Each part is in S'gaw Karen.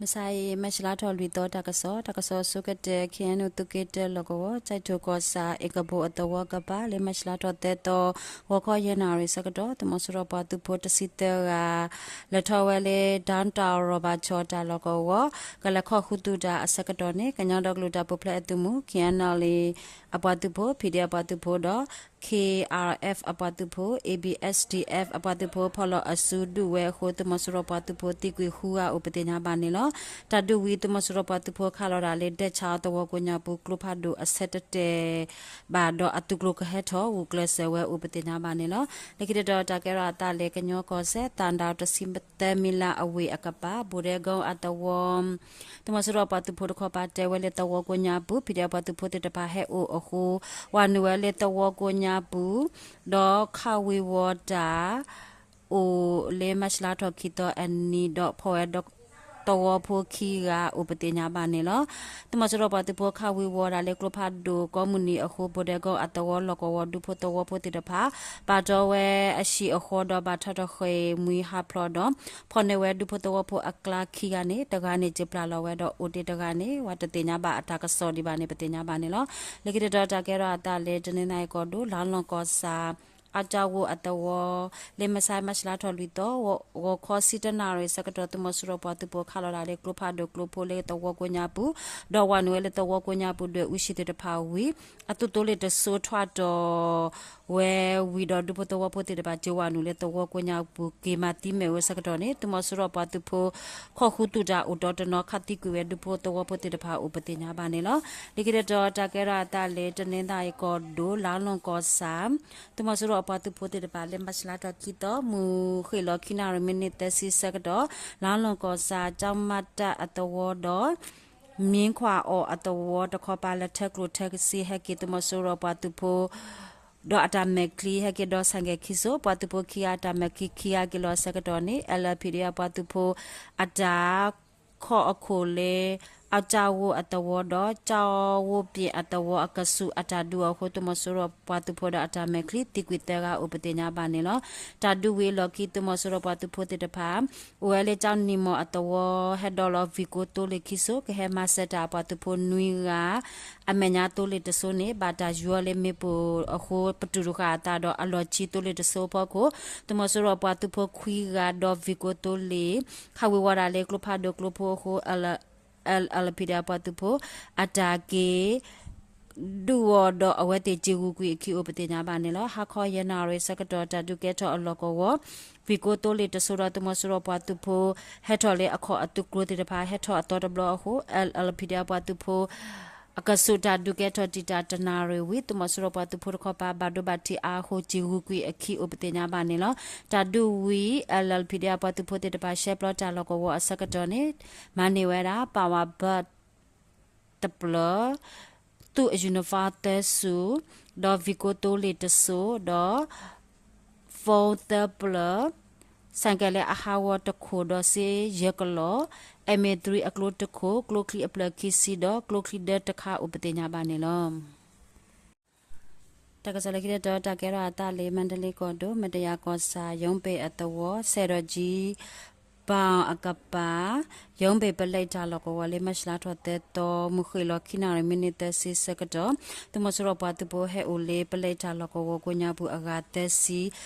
မုၢ်ဆါအံၤ မၢ်ၡလါထီၣ်လွံၢ်သီ တၢ်ကစီၣ်, တၢ်ကစီၣ်အဆိကတၢၢ် ခ့ၣ်အဲၣ်ယူၣ် သုးက့တၢလီၢ်ကဝီၤ ကၠဲးထိၣ်ကီၢ်ဆၣ် အ့ၣ်ကဘိၣ်အသဝီကပၤ လၢမၢ်ၡလါထီၣ်သၢသီ ဂီၤခီယဲၢ်နၣ်ရံၣ်ဆၢကတီၢ် သုးမီၤစိရိၤပှၤသုးဖိတဆံသၢဂၤ လဲၤထီၣ်ဝဲလၢ ဒၢတၢ်ရီၣ်ဘၣ်ဆိးတၢ်လီၢ်ကဝီၤ ကလဲၤခီၣ်ဃုသူၣ်တၢ်အဆၢကတီၢ်န့ၣ် ကညီဒီကလုာ်တၢ်ပူၤဖျဲးအသုးမုၢ် ခ့ၣ်အဲၣ်ယူၣ် အပှၤသုးဖိ ဖံးဒ့ၣ်အပှၤသုးဖိဒီး ခ့ၣ်အၣ်အၣ်အၣ်အၣ် အပှၤသုးဖိ အ့ၣ်ဘံၣ်အၣ်စတံၣ်အၣ် အပှၤသုးဖိ ဖီၣ်လီၤအစုဒုးဝဲအဃိ သုးမီၤစိရိၤပှၤသုးဖိသံကွံာ်ဃုဂၤအိၣ် ပသ့ၣ်ညါဘၣ်န့ၣ်လီၤ. တၢ်ဒုးဝံၤ သုးမီၤစိရိၤပှၤသုးဖိခးလီၤတၢ်လၢ ဒဲၣ်ဆၣ်အီသဝီကိးညါပူၤ ကျိဖးဒိၣ်အဆၢတတဲာ်ဘၣ်ဒီး အသုးကျိၤကဟဲထီၣ်ဂုာ်ကျဲးစၢးဝဲအိၣ် ပသ့ၣ်ညါဘၣ်န့ၣ်လီၤ. လၢခံတတီၤ တၢ်ကဲထီၣ်အသးလၢ ကညီကီၢ်စဲၣ် သၣ်ဒၣ်တဆံသၢမံၤလၢအဝ့ၢ်အကပၤ ဘိၣ်ဒဲကီအသဝီ သုးမီၤစိရိၤပှၤသုးဖိတခီပၤ တဲဝဲလၢသဝီကိးညါအပူၤ ဖံးဒ့ၣ်အပှၤသုးဖိသ့ၣ်တဖၣ် ဟဲအိၣ်အဃိ ဝၤနုာ်ဝဲလၢသဝီကိးညါပူၤ ဒီးခးဝ့ၤဝီၤတၢ် အိၣ်လၢမၢ်ၡလါထီၣ်ခံသီအနံၤ ဒီးဖီၣ်ဝဲ သဝီဖိခံဂၤအိၣ် ပသ့ၣ်ညါဘၣ်န့ၣ်လီၤ. သုးမီၤစိရိၤပှၤသုးဖိခးဝ့ၤဝီၤတၢ်လၢကျိဖးဒိၣ်ကိးမုၢ်နံၤအဃိ ဘိၣ်ဒဲကီအသဝီလီၢ်ကဝီၤ ဒူဖိသဝီဖိသ့ၣ်တဖၣ် ပာ်တီဝဲအဟံၣ်အဃီဒီး ဘၣ်ထီၣ်တဃ့ၢ်မှံဟးဖျိးဒီး ဖီၣ်န့ၢ်ဝဲဒူဖိသဝီဖိအကျါခံဂၤန့ၣ် တဂၤန့ၣ် စံာ်ပျၢ်လီၤဝဲဒီးအိၣ်တ့ၢ်တဂၤန့ၣ် ဝဲတသ့ၣ်ညါဘၣ်အတၢ်ကစီၣ်ဒံးဘၣ်န့ၣ် ပသ့ၣ်ညါဘၣ်န့ၣ်လီၤ. လၢခံတတီၤ တၢ်ကဲထီၣ်အသးလၢ တနီသရံၣ်ကီၢ်ဒိၣ် လါလီၢ်ကီၢ်ဆၣ် အတၢ်ဝိအသဝီ လၢမုၢ်ဆါ မၢ်ၡလါထီၣ်လွံၢ်သီ ဂီၤခီဆံတၢနၣ်ရံၣ်ဆၢကတီၢ် သုးမီၤစိရိၤပှၤသုးဖိခးလီၤတၢ်လၢကျိဖးဒိၣ်ကျိဖိလၢသဝီကိးညါပူၤ ဒီးဝၤနုာ်ဝဲလၢသဝီကိးညါပူၤ ဒွဲၣ်အူဆံးသ့ၣ်တဖၣ်ဝံၤ အသုးသိလ့ၣ်တစိထီၣ်တီၢ်ဝဲဝံၤဒီး ဒူဖိသဝီဖိသ့ၣ်တဖၣ် စၢၤဝၤနုာ်လၢသဝီကိးညါပူၤ က့ၤမၤသံမ့ၢ်ဝဲဆၢကတီၢ်န့ၣ် သုးမီၤစိရိၤပှၤသုးဖိ ခီၣ်ဃုသူၣ်တၢ်အိၣ်တီတနီၤ ခးသံကွံာ်ဝဲဒူဖိသဝီဖိသ့ၣ်တဖၣ်အိၣ် ပသ့ၣ်ညါဘၣ်န့ၣ်လီၤ. လၢခံတတီၤ တၢ်ကဲထီၣ်အသးလၢ တနီသရံၣ်ကီၢ်ဒိၣ် လါလီၢ်ကီၢ်ဆၣ် သုးမီၤစိရိၤအပှၤသုးဖိသ့ၣ်တဖၣ်လၢ မၢ်ၡလါထီၣ်ခံသီ မုၢ်ဃ့ၢ်လီၤခံနၣ်ရံၣ်မံးနံးသၢဆံဆၢကတီၢ် လါလီၢ်ကီၢ်ဆၣ် ကၠီမးတၢ်အသဝီဒီး မ့ခွါအီၣ်အသဝီတခီပၤ လဲၤထၢကျိၣ်ထၢကစ့ဟဲက့ၤ သုးမီၤစိရိၤပှၤသုးဖိ ဒီးအတၢ်မဲာ်ချံ ဟဲက့ၤဒီးဆၣ်ကဲၤခံစိ ပှၤသုးဖိခံဂၤ အတၢ်မဲာ်ချံခံဂၤက့ၤလီၤဆၢကတီၢ်န့ၣ် လၢ ဖံးဒ့ၣ်အပှၤသုးဖိ အတၢ် ခီၣ်အခိၣ်လၢ အကၠိဝိအသဝီဒီး ကၠိဝိပ့ၣ်အသဝီအကဆူးအတၢ်ဒုးအဃိ သုးမီၤစိရိၤပှၤသုးဖိဒီးအတၢ်မဲာ်ချံသံကွံာ်သၢဂၤအိၣ် ပသ့ၣ်ညါဘၣ်န့ၣ်လီၤ. တၢ်ဒုးဝံၤအလီၢ်ခံ သုးမီၤစိရိၤပှၤသုးဖိသ့ၣ်တဖၣ် အိၣ်ဝဲလၢကၠီနံၣ်မီၢ်အသဝီ ဟဲဒီးလီၤ ဝံၣ်ကိသိလ့ၣ်ခံစိ ကဟဲမၤစၢၤတၢ်အပှၤသုးဖိနွံဂၤ အမဲာ်ညါသိလ့ၣ်တစိန့ၣ် ဘၣ်တၢ်ယူၤအီၤလၢမ့ၣ်ပိၢ်အဃိ ပတုာ်တဃာ်အသးဒီး အလီၢ်ခံသိလ့ၣ်တစိအဖီခိၣ် သုးမီၤစိရိၤပှၤသုးဖိခွံဂၤဒီး ဝံၣ်ကိသိလ့ၣ် ခးဝ့ၤဝီၤတၢ်လၢကျိဖးဒိၣ်ကျိဖိအဃိ လၢ လၢ ဖံးဒ့ၣ်အပှၤသုးဖိ အတၢ်က့ၤ ဒုးအီၤဒီးအဝဲသ့ၣ်စ့ၤဂုာ်ကွံာ်အခံအိၣ် ပသ့ၣ်ညါဘၣ်န့ၣ်လီၤ. ဟါခီယဲၢ်နၣ်ရံၣ်ဆၢကတီၢ် တၢ်ဒုးကဲထီၣ်အလီၢ်ကဝီၤ ဝံၣ်ကိသိလ့ၣ်တစိဒီး သုးမီၤစိရိၤပှၤသုးဖိ ဟဲထီၣ်လၢအခီၣ်အသုးကျိၤသ့ၣ်တဖၣ် ဟဲထီၣ်အသီတဘျီအဃိ လၢ လၢ ဖံးဒ့ၣ်အပှၤသုးဖိ အကဆူးတၢ်ဒုးကဲထီၣ်တံာ်တာ်တနၣ်ရံၣ်ဝံၤ သုးမီၤစိရိၤပှၤသုးဖိတခီပၤ ဘၣ်ဒိဘၣ်ထံးအါအဃိ စ့ၤဂုာ်ကွံာ်အခံအိၣ် ပသ့ၣ်ညါဘၣ်န့ၣ်လီၤ. တၢ်ဒုးဝံၤ လၢ လၢ ဖံးဒ့ၣ်အပှၤသုးဖိသ့ၣ်တဖၣ် ရှဲပျီတၢ်လီၢ်ကဝီၤအဆၢကတီၢ်န့ၣ် မၤန့ၢ်ဝဲဒၣ် ပၢ်ဝၤဘၢၣ် တဖျၢၣ်, သူၣ်အယူၤနဖီၣ်သၢစု, ဒီးဝံၣ်ကိသိလ့ၣ်တစိ, ဒီး phone သၢဖျၢၣ်, ဆၣ်ကဲၤလၢအဟးဂီၤတခိၣ် ဒီးစ့ယဲၢ်ကလီၢ်, M A three အကျိတခိၣ်, ကျိချံအဖျၢၣ်ခံဆံ ဒီးကျိချံဒၢတခါအိၣ် ပသ့ၣ်ညါဘၣ်န့ၣ်လီၤ. တၢ်ကစီၣ်လၢခံတတီၤ တၢ်ကဲထီၣ်အသးလၢ မါဒလ့ကီၢ်ဒိၣ် မတယၤကီၢ်ဆၣ် ယိၤဘ့ၣ်အသဝီ ဆဲးဒီးကၠံ ပၢ်အကပၤ ယိၤဘ့ၣ်ပလဲတၢ်လီၢ်ကဝီၤလၢ မၢ်ၡလါထီၣ်သၢသီ မုၢ်ဃ့ၢ်လီၤခံနၣ်ရံၣ်မံးနံးသၢဆံဆၢကတီၢ် သုးမီၤစိရိၤပှၤသုးဖိဟဲအိၣ်လၢ ပလဲတၢ်လီၢ်ကဝီၤကိးညါပူၤအဂၤသၢဆံ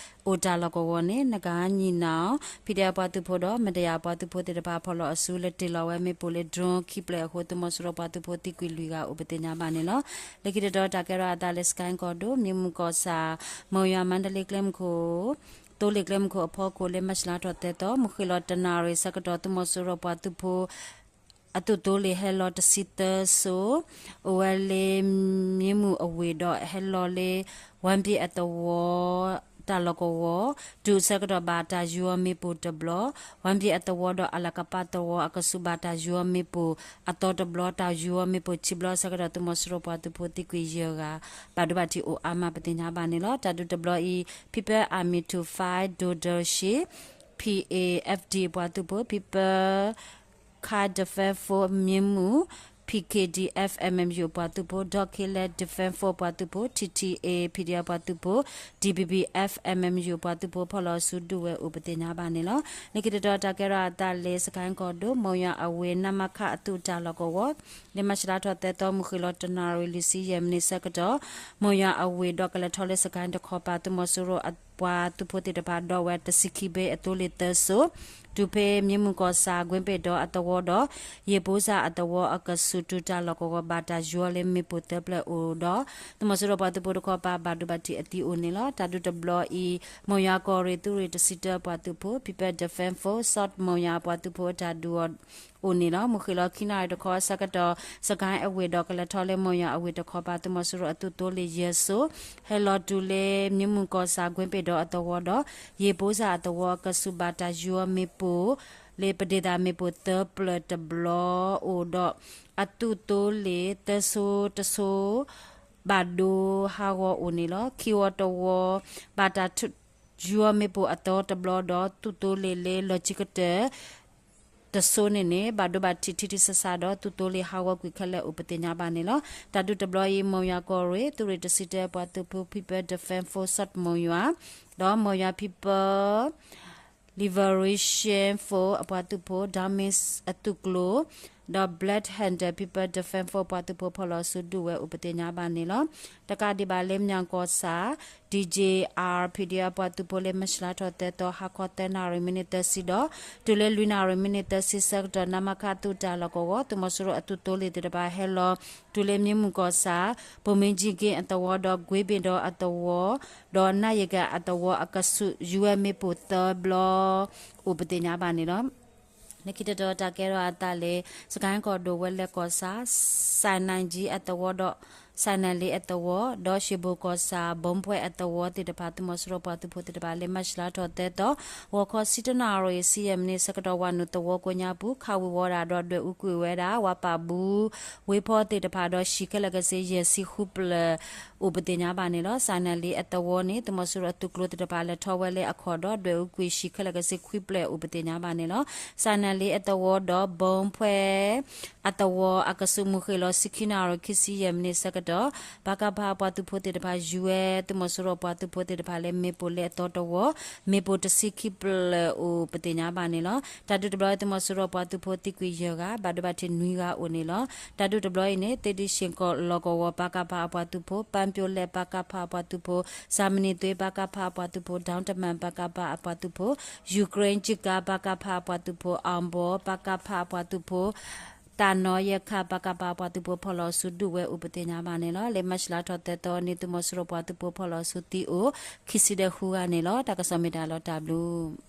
အိၣ်တၢ်လီၢ်ကဝီၤန့ၣ် နကၤညီၣ်နၣ် ဖံးဒ့ၣ်အပှၤသုးဖိဒီး မတယၤအပှၤသုးဖိသ့ၣ်တဖၣ် ဖီၣ်လီၤအစုလၢတ့ၢ်လီၤဝဲမ့ၣ်ပိၢ်လၢ drone ခံဖျၢၣ်အဃိ သုးမီၤစိရိၤပှၤသုးဖိသံကွံာ်လွံၢ်ဂၤအိၣ် ပသ့ၣ်ညါဘၣ်န့ၣ်လီၤ. လၢခံတတီၤ တၢ်ကဲထီၣ်အသးလၢ စကဲၣ်ကီၢ်ဒိၣ် မ့ၢ်မုၢ်ကီၢ်ဆၣ် မီၢ်ယွၤမါဒလ့ကျဲမုၢ်ခိၣ် သိလ့ၣ်ကျဲမုၢ်ခိၣ်အဖီခိၣ်လၢ မၢ်ၡလါထီၣ်သၢသီ မုၢ်ဃ့ၢ်လီၤတနၣ်ရံၣ်ဆၢကတီၢ် သုးမီၤစိရိၤပှၤသုးဖိ အသုးသိလ့ၣ်ဟဲလီၤတဆံသၢစိ အိၣ်ဝဲလၢ မ့ၢ်မုၢ်အဝ့ၢ်ဒီးဟဲလီၤလၢ ဝါဘ့ၣ်အသဝီ တၢ်လီၢ်ကဝီၤ တုၤဆၢကတီၢ်ဘၣ်တၢ်ယူၤအီၤမ့ၣ်ပိၢ်တဘျီ ဝါဘ့ၣ်အသဝီဒီးအလၤကပၤသဝီအကဆူး ဘၣ်တၢ်ယူၤအီၤမ့ၣ်ပိၢ်အသီတဘျီ တၢ်ယူၤအီၤမ့ၣ်ပိၢ်ခံဘျီဆၢကတီၢ် သုးမီၤစိရိၤပှၤသုးဖိသံကွံာ်ယဲၢ်ဂၤ ဘၣ်ဒိဘၣ်ထံးအိၣ်အါမး ပသ့ၣ်ညါဘၣ်န့ၣ်လီၤ. တၢ်ဒုးတဘျီအံၤ People Army two five ဒိၣ်ဒၢရှ့ P A F D ပှၤသုးဖိ People Karen Defense Force မ့ၢ်မုၢ် ပကဒံ F M M U အပှၤသုးဖိ, ဒီက့လဲ Defense Force အပှၤသုးဖိ, T T A P D F အပှၤသုးဖိ, D B B F M M U အပှၤသုးဖိ ဖီၣ်လီၤဆူဒုးဝဲအိၣ်ပသ့ၣ်ညါဘၣ်န့ၣ်လီၤ. လၢခံတတီၤတၢ်ကဲထီၣ်အသးလၢ စကဲၣ်ကီၢ်ဒိၣ် မိၢ်ယွၤအဝ့ၢ် နမခ အသုးတၢ်လီၢ်ကဝီၤ လၢမၢ်ၡးလါထီၣ်သၢသီ မုၢ်ဃ့ၢ်လီၤတနၣ်ရံၣ်လွံၢ်ဆံယဲၢ်မံးနံးဆၢကတီၢ် မိၢ်ယွၤအဝ့ၢ်ဒီးကလဲၤထီၣ်လၢစကဲၣ်တခီပၤ သုးမီၤစိရိၤအပှၤသုးဖိသ့ၣ်တဖၣ် ဒီးဝဲတဆံခံဘ့ၣ်အသိလ့ၣ်သၢစိၤ တုၤဖဲမၠ့မုၢ်ကီၢ်ဆၣ် ကွ့ပ့ၣ်ဒီအသဝီဒီး ယ့ၣ်ဘိစၣ်အသဝီအကဆူး တုၤတၢ်လီၢ်ကဝီၤဘၣ်တၢ်ယွၤလၢမ့ၣ်ပိၢ်သၢဖျၢၣ်အိၣ်ဒီး သုးမီၤစိရိၤပှၤသုးဖိတခီပၤ ဘၣ်ဒိဘၣ်ထံးအသံအိၣ်န့ၣ်လီၤ. တၢ်ဒုးတဘျီအံၤ မိၢ်ယွၤကီၢ်ရ့ၣ် သုးရ့ၣ်တဆံတၢအပှၤသုးဖိ People Defense Force South မိၢ်ယွၤအပှၤသုးဖိအတၢ်ဒုးအီၤအိၣ်န့ၣ်လီၤ. မုၢ်ဃ့ၢ်လီၤခံနၣ်ရံၣ်တခီအဆၢကတီၢ် စကဲၣ်အဝ့ၢ်ဒီးကလဲၤထီၣ်လၢမိၢ်ယွၤအဝ့ၢ်တခီပၤ သုးမီၤစိရိၤအသုးသိလ့ၣ်ယဲၢ်စိၤ ဟဲလီၤတုၤလၢမၠ့မုၢ်ကီၢ်ဆၣ် ကွ့ပ့ၣ်ဒီအသဝီဒီး ယ့ၣ်ဘိစၣ်အသဝီအကဆူး ဘၣ်တၢ်ယွၤမ့ၣ်ပိၢ် လၢပဒ့ၣ်သးမ့ၣ်ပိၢ်သၢဖျၢၣ်တဘျီအိၣ်ဒီး အသုးသိလ့ၣ်သၢစိၤတစိၤ ဘၣ်ဒိဟးဂီၤအိၣ်န့ၣ်လီၤ. ခံဝီတဝီ ဘၣ်တၢ်ယွၤမ့ၣ်ပိၢ်အသီတဘျီဒီး သုးသိလ့ၣ်လၢလီၢ်ခံကတၢၢ် တစိၤန့ၣ်န့ၣ် ဘၣ်ဒိဘၣ်ထံးထံထံဆးဆးဒီး သုးသိလ့ၣ်ဟးဂီၤကွံာ်ခဲလၢာ်အိၣ်ပသ့ၣ်ညါဘၣ်န့ၣ်လီၤ. တၢ်ဒုးတဘျီအံၤ မိၢ်ယွၤကီၢ်ရ့ၣ် သုးရ့ၣ်တဆံတၢအပှၤသုးဖိ People Defense Force South မိၢ်ယွၤ ဒီးမိၢ်ယွၤ People Liberation Force အပှၤသုးဖိ Damis အသုးကျိၤ ဒီး Black Hunter People Defense Force အပှၤသုးဖိ ဖီၣ်လီၤဆူဒုးဝဲအိၣ်ပသ့ၣ်ညါဘၣ်န့ၣ်လီၤ. တကးဒံးဘၣ်လၢမၠ့ၣ်ကီၢ်ဆၣ် D J R P D F အပှၤသုးဖိလၢမၢ်ၡးလါထီၣ်သၢသီ ဟါခီသၢနၣ်ရံၣ်မံးနံးသၢဆံဒီး တုၤလၢလွံၢ်နၣ်ရံၣ်မံးနံးသၢဆံဆၢကတီၢ် နမခ သုးတၢ်လီၢ်ကဝီၤ သုးမီၤစိရိၤအသုးသိလ့ၣ်သ့ၣ်တဖၣ်ဟဲလီၤ တုၤလၢမၠ့မုၢ်ကီၢ်ဆၣ် ပိၢ်မ့ၢ်ကၠံက့ၣ်အသဝီဒီး ကွ့ပ့ၣ်ဒီအသဝီ ဒီးနၣ်ယကၤအသဝီအကဆူး ယွၤမ့ၣ်ပိၢ်သၢဘျီ အိၣ်ပသ့ၣ်ညါဘၣ်န့ၣ်လီၤ. လၢခံတတီၤတၢ်ကဲထီၣ်အသးလၢ စကဲၣ်ကီၢ်ဒိၣ်ဝဲလဲၣ်ကီၢ်ဆၣ် စၣ်နၣ်ကၠံအသဝီဒီး စၣ်နၣ်လ့အသဝီ ဒီးၡ့ၣ်ဘိၣ်ကီၢ်ဆၣ် ဘီဖှဲအသဝီသ့ၣ်တဖၣ် သုးမီၤစိရိၤပှၤသုးဖိသ့ၣ်တဖၣ်လၢမၢ်ၡးလါထီၣ်သၢသီ ဂီၤခီဆံတၢနၣ်ရံၣ်ဆံယဲၢ်မံးနံးဆၢကတီၢ် ဝၤနုာ်သဝီကိးညါပူၤ ခးဝံၤဝီဒၣ်ဒီးဒွဲၣ်အူကွံာ်ဝဲဒၣ် ဝၤပာ်ဘူ ဝ့ဖီသ့ၣ်တဖၣ်ဒီး ဟံၣ်ခဲလၢာ်ကဆ့ယဲၢ်ဆံဃုဖျၢၣ် အိၣ်ပသ့ၣ်ညါဘၣ်န့ၣ်လီၤ. စၣ်နၣ်လ့အသဝီန့ၣ် သုးမီၤစိရိၤအသုးကျိၤသ့ၣ်တဖၣ်လဲၤထီၣ်ဝဲလၢအခီၣ်ဒီး ဒွဲၣ်အူကွံာ်ဟံၣ်ခဲလၢာ်ကဆ့ခွံဖျၢၣ်အိၣ်ပသ့ၣ်ညါဘၣ်န့ၣ်လီၤ. စၣ်နၣ်လ့အသဝီဒီး ဘီဖှဲ အသဝီအကဆူး မုၢ်ဃ့ၢ်လီၤဆံခံနၣ်ရံၣ်ခံဆံယဲၢ်မံးနံးဆၢကတီၢ် ပကဖ အပှၤသုးဖိသ့ၣ်တဖၣ် ယွၤ သုးမီၤစိရိၤအပှၤသုးဖိသ့ၣ်တဖၣ်လၢမ့ၣ်ပိၢ်လၢအသီတဝီ မ့ၣ်ပိၢ်တဆံခံဖျၢၣ်အိၣ်ပသ့ၣ်ညါဘၣ်န့ၣ်လီၤ. တၢ်ဒုးတဘျီအံၤ သုးမီၤစိရိၤပှၤသုးဖိသံကွံာ်ယဲၢ်ဂၤ ဘၣ်ဒိဘၣ်ထံးနွံဂၤအိၣ်န့ၣ်လီၤ. တၢ်ဒုးတဘျီအံၤန့ၣ် သ့ၣ်ဒံးရှ့ၣ်ကီၢ်လီၢ်ကဝီၤ ပကဖ အပှၤသုးဖိ ပၣ်ပၠိလဲၣ် ပကဖ အပှၤသုးဖိ စၣ်မနံၤသွ့ ပကဖ အပှၤသုးဖိ ဒီတမၣ် ပကဖ အပှၤသုးဖိ ယူၤကရ့ၣ် ကၠံကါ ပကဖ အပှၤသုးဖိ အီဘီ ပကဖ အပှၤသုးဖိ တၢ်နီၣ်ယဲၢ်ခါ ပကဖ အပှၤသုးဖိ ဖီၣ်လီၤဆူဒုးဝဲအိၣ်ပသ့ၣ်ညါဘၣ်န့ၣ်လီၤ. လၢမၢ်ၡးလါထီၣ်သၢသီန့ၣ် သုးမီၤစိရိၤပှၤသုးဖိဖီၣ်လီၤဆူသံအိၣ် ခံဆံဒီးဃုဂၤန့ၣ်လီၤ. တၢ်ကစီၣ်မ့ၢ်တၢ်လီၤတၢ်ဘျုး